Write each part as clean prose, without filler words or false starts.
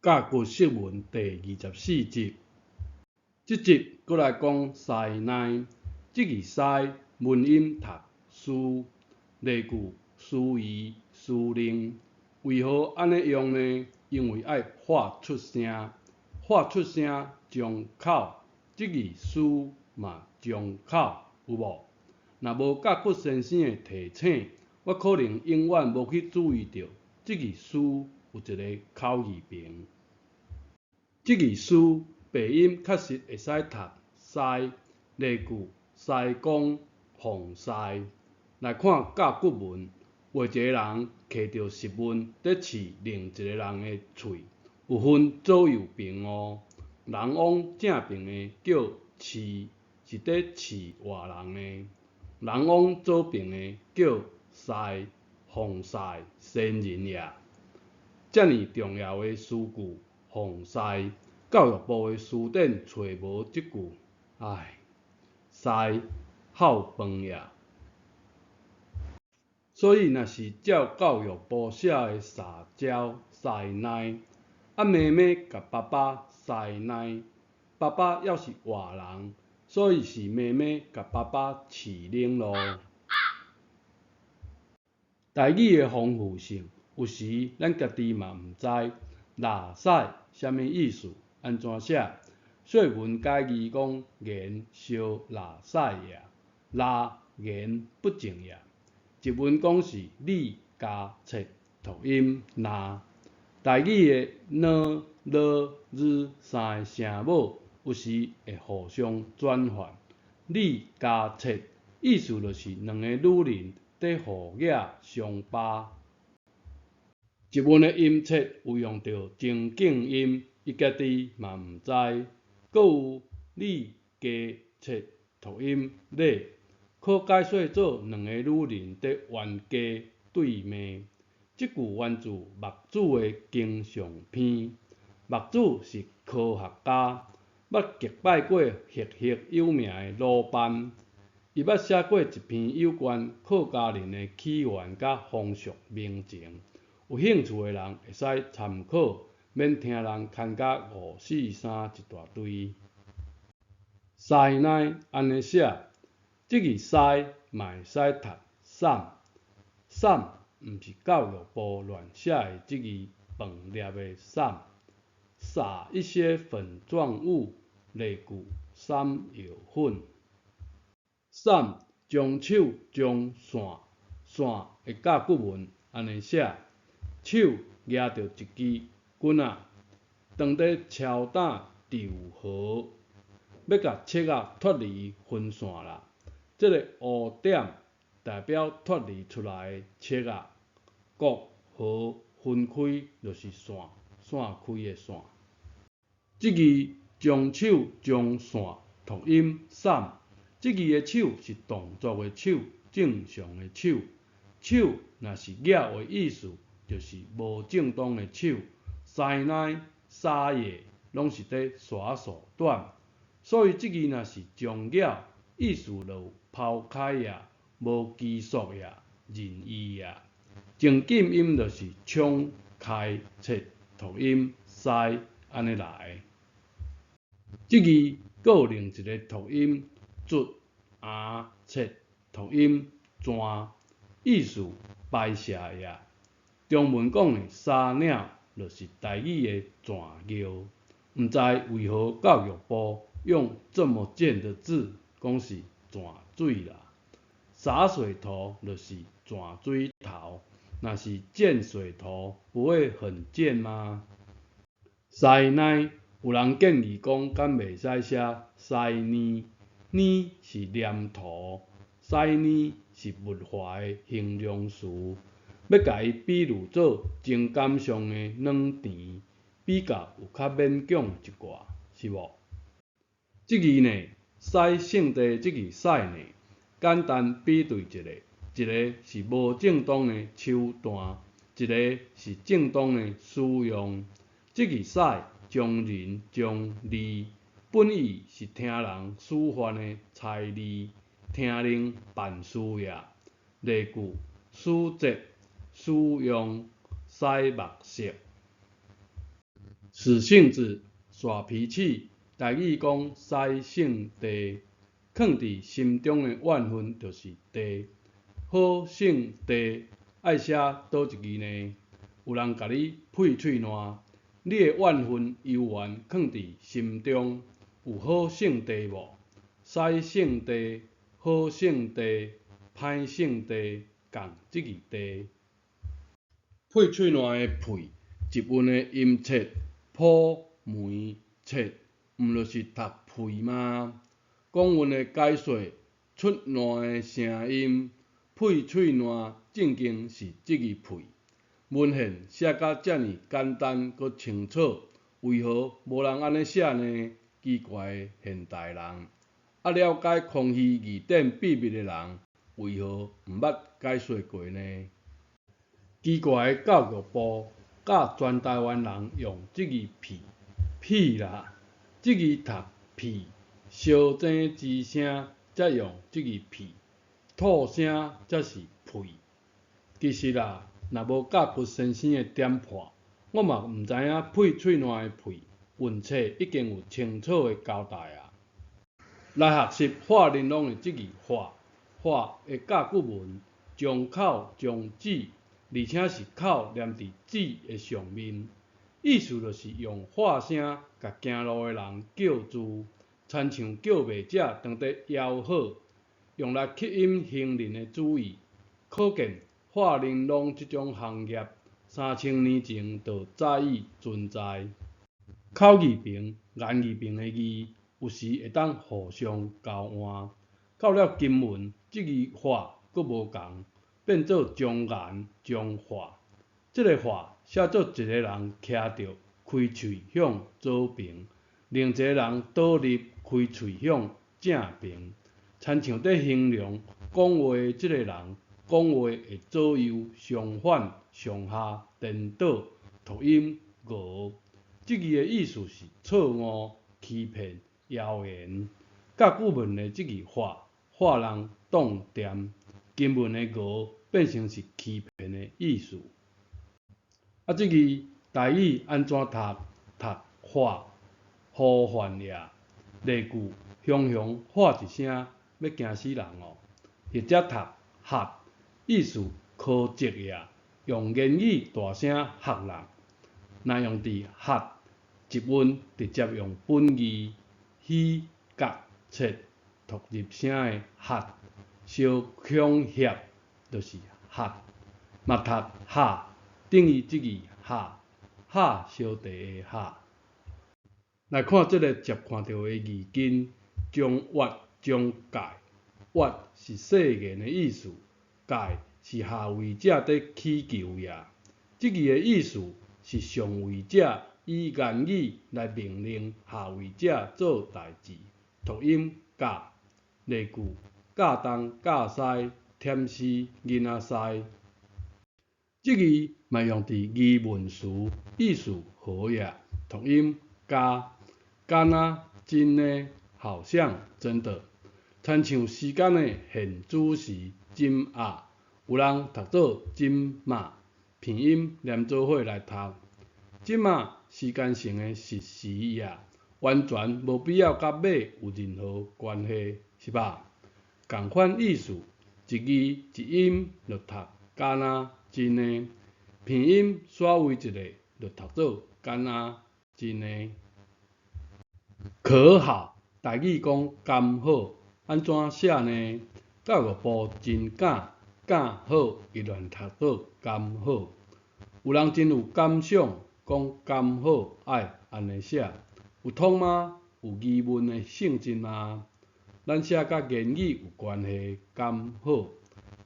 甲骨釋文第二十四集，這集閣來講師奶。這字師文音讀師，例句司儀、司令。為何按呢用呢？因為愛發出聲，發出聲張口，這字師嘛張口，有無？若無甲骨先生的提醒，我可能永遠無去注意著這字師有一个口字旁。這字師白音確實會使讀師，例句師公、奉師。來看甲骨文，畫一个人提著食物佇試另一个人的喙，有分左右爿哦。人往正爿的叫試，是佇試活人的；人往左爿的叫師，奉師先人也。遮爾重要的詞句，奉師，教育部的辭典揣無這句，唉，師孝飯也。所以，若是照教育部寫的撒嬌、師奶，啊媽媽共爸爸師奶，爸爸猶是活人，所以是媽媽共爸爸飼奶囉。台語的豐富性，有時咱家己嘛毋知，垃屎啥物意思？按怎寫？說文解字講言燒垃屎也，垃言不淨也。一文講是理加切讀音垃。台語的 ㄋ、ㄌ、ㄣ 三个聲母有時會互相轉換。理加切意思就是兩个女人佇互額相巴。一文的音切有用著情境音，伊家己嘛毋知。閣有理加切讀音禮，可解說做兩个女人佇冤家對罵。這句源自墨子的經上篇。墨子是科學家，捌擊敗過赫赫有名的魯班。伊捌寫過一篇有關客家人的起源佮風俗民情，有興趣的人會使參考，免聽人牽甲五四三一大堆。師奶按呢寫，這字師嘛會使讀散，散毋是教育部亂寫的這字飯粒的散，撒一些粉狀物，例句散藥粉。散將手將線，線的甲骨文按呢寫，手舉著一支棍仔，當咧敲打稻禾，欲共粟仔脫離分線啦。這个烏點代表脫離出來的粟仔，穀禾分開就是線，散開的線。這字將手將線讀音散，這字的手是動作的手，正常的手。手若是額的意思，就是無正當的手。師奶、撒野攏是佇耍手段，所以這字若是將額，意思就有拋開也，無拘束也，任意也。情境音就是衝、開、切讀音師按呢來。這字閣有另一个讀音，卒、巖、切讀音逝，意思排泄也。中文講的撒尿，就是台語的逝尿。毋知為何教育部用這麼賤的字，講是逝水啦。灑水頭就是逝水頭，若是濺水頭，不會很賤嗎？師奶，有人建議講，敢袂使寫師奶？奶是黏塗，師奶是物化的形容詞，欲共伊比喻做情感上的軟甜，比較有較勉強一寡，是無？這字呢，使聖地這字使呢，簡單比對一下，一个是無正當的手段，一个是正當的使用。這字使將人將利，本意是聽人使喚的差吏，聽令辦事也。例句：使節、使用、使目色。使性子，耍脾氣，台語講使性地，囥佇心中的怨恨就是地。好性地愛寫佗一字呢？有人共你屁喙瀾，你的怨恨幽怨囥佇心中，有好性地無？使性地，好性地，歹性地，仝這字地。屁喙瀾的屁，一韻的音節，鋪門切，毋就是讀屁嗎？講韻的解說，出瀾的聲音，屁喙瀾正經是這字屁。文獻寫甲遮爾簡單閣清楚，為何無人按呢寫呢？奇怪的現代人，啊了解康熙字典秘密的人，為何毋捌解說過呢？奇怪的教育部教全台灣人用這字屁，屁啦！這字讀屁，燒井之聲才用這字屁，吐聲才是屁。其實啊，若無教骨先生的點破，我嘛毋知影屁喙瀾的屁，韻冊已經有清楚的交代啊。來學習化玲瑯的這字化，化的甲骨文，張口張舌，而且是口黏佇舌的上面，意思就是用喝聲共行路的人叫住，親像叫賣者當咧吆喝，用來吸引行人的注意。可見化玲瑯這種行業，3000年前就早已存在。口字邊、言字邊的字，有時會當互相交換。到了金文，這字化閣無仝，變做張言、張化。這个化寫做一个人徛著開喙向左爿，另一个人倒立開喙向正爿，親像佇形容講話的這个人講話會左右相反、上下顛倒，讀音訛。這字的意思是錯誤、欺騙、謠言。甲骨文的這字化，化人當恬，金文的訛變成是欺騙的意思。啊，這字台語按怎讀？讀喝，呼喚也。例句：雄雄喝一聲，欲驚死人哦。或者讀喝，意思苛責也，用言語大聲喝人。若用佇喝，一韻直接用本字喜、角、切讀入聲的喝，相恐嚇就是喝。嘛讀哈，等於這字哈，哈燒茶的哈。來看這个捷看著的字根，章越章介，越是誓言的意思，介是下位者佇乞求也。這字的意思是上位者以言語來命令下位者做代誌，讀音教。例句：教東教西，忝死囡仔師。這字嘛用佇疑問詞，意思何也？讀音加，敢若真的，好像真的，親像時間的現主時今仔，有人讀做今嘛，拼音連做伙來讀。這馬時間性的實時也，完全無必要佮馬有任何關係，是吧？仝款意思，一字一音就讀敢若真的，拼音煞位一个就讀做敢若真的。可好，台語講敢好，按怎寫呢？教育部真敢，敢好，伊亂讀做甘好。有人真有感想，講甘好愛按呢寫，有通嗎？有疑問的性質嗎？咱寫佮言語有關係，甘好，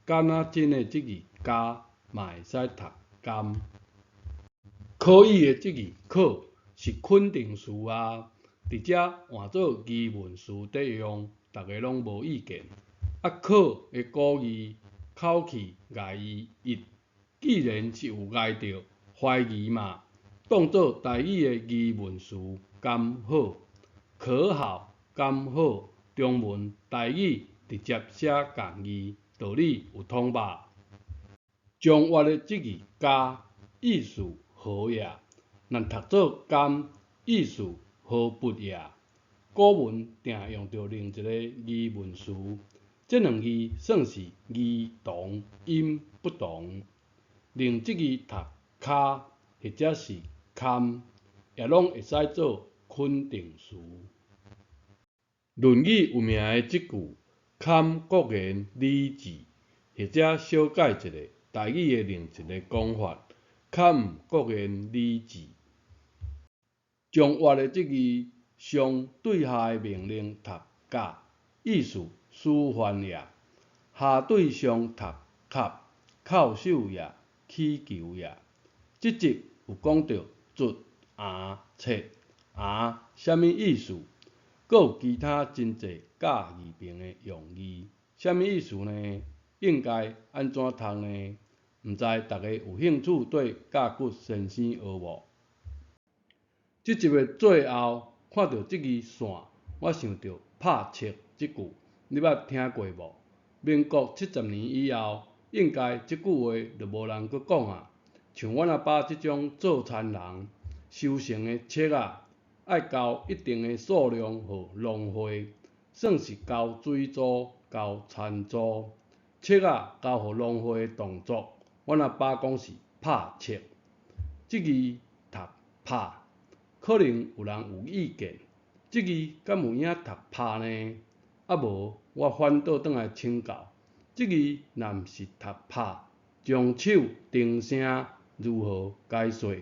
敢若真的這字加嘛會使讀甘。可以的這字可是肯定詞啊，佇遮換做疑問詞佇用，逐个攏無意見。啊，可的古字口氣礙伊一，既然是有礙著懷疑嘛，當做台語的疑問詞敢好，可好，敢好，中文台語直接寫仝字，道理有通吧？章越的這字加，意思何也？若讀做甘，意思何不也？古文定用著另一个疑問詞，這兩字算是義同音不同。另這字讀跤或者是堪，也攏會使做肯定詞。《論語》有名的這句“堪國言禮智”，或者小改一下台語的另一个講法：堪毋國言禮智。將活的這字上對下的命令讀甲，意思使喚也；下對上讀磕，叩首也，乞求也。這集有講著卒、尪、切、尪啥物意思？閣有其他真濟甲字旁的用字，啥物意思呢？應該按怎讀呢？毋知大家有興趣綴甲骨先生學無？這集的最後看著這字線，我想著拍冊這句，你捌聽過無？民國70年以後，應該這句話就無人閣講矣。像阮阿爸這種做田人，收成的粟仔，愛交一定的數量予農會，算是交水租、交田租。粟仔交予農會的動作，阮阿爸講是拍冊。這字讀拍，可能有人有意見，這字敢有影讀拍呢？啊無，我反倒轉來請教，這字若毋是讀拍，將手停聲如何解說？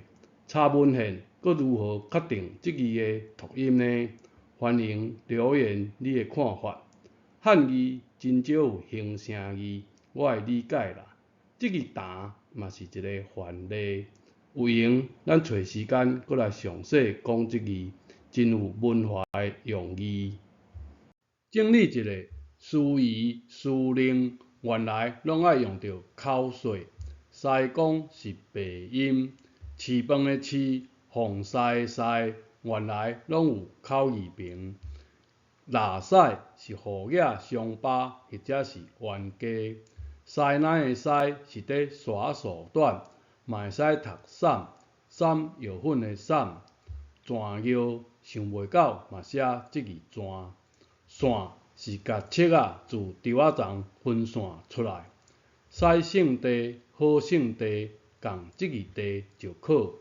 查文獻閣如何確定這字的讀音呢？歡迎留言你的看法。漢字真少有形聲字，我會理解啦。這字呾嘛是一个範例。有閒咱揣時間閣來詳細講這字，真有文化的用字。整理一下，司儀、司令，原來攏愛用著口說。師公是白音，飼飯的飼，防曬的曬，原來攏有口字旁。垃屎是予惹傷疤或者是冤家。師奶的師是佇沙數短，嘛會使讀散，散藥粉的散。泉尿想袂到嘛寫這字泉。線是共粟仔自稻仔叢分線出來。使性地、好性地，仝這字地就可。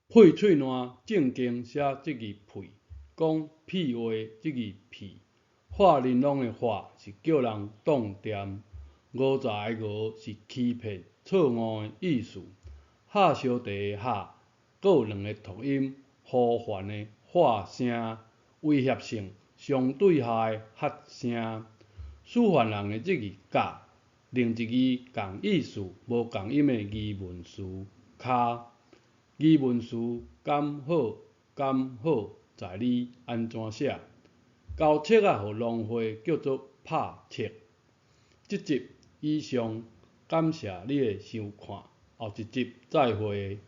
屁喙瀾正經寫這字屁，講屁話這字屁。化玲瑯的化是叫人擋電。訛詐的訛是欺騙、錯誤的意思。下燒茶的下，閣有兩个讀音，呼喚的喊聲，威脅性相對下的喝聲。使喚人的這字甲，另一字仝意思無仝音的疑問詞跤。疑問詞敢好敢好，在你按怎寫？交粟仔予農會叫做拍冊。這集以上，感謝你的收看，後一集再會。